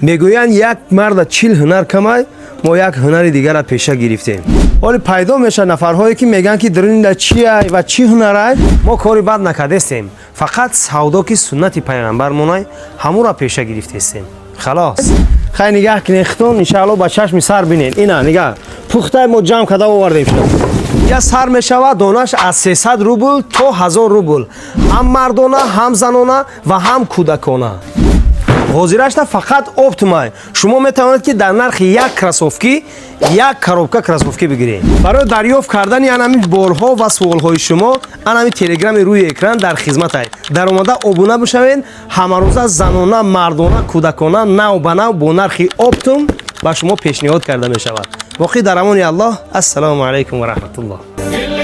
Мегӯянд, як марда 40 ҳунар камай, мо як ҳунари дигара пеша гирифтем. Ҳоли пайдо мешавад нафарҳое, ки мегӯянд, ки дарунда чиай ва чӣ ҳунарай. Мо кори бад накардестем, фақат савдо, ки суннати пайғамбар монай, ҳамура пеша гирифтестем, халос. Хай, нигаҳ кунед хитон, иншаалло, ба чашми сар бинед. Ина нигаҳ, пухтай мо ҷамъ карда овардем шумо. Я сар мешавад донаш аз 300 рубл то 1000 рубл, ҳам мардона, ҳам занона ва ҳам кӯдакона. Ҳозирашта фақат оптом ай. Шумо метавонед, ки дар нархи як кроссовки як коробка кроссовки бигиред. Барои дарёфт кардани анами борҳо ва суолҳои шумо анами телеграми рӯи экран дар хизматай. Даромада обуна бишавед. Ҳамарӯза занона, мардона, кӯдакона нав ба нав бо нархи оптом ба шумо пешниҳод карда мешавад. Боқӣ дар амони Аллоҳ. Ассалому алайкум ва раҳматуллоҳ.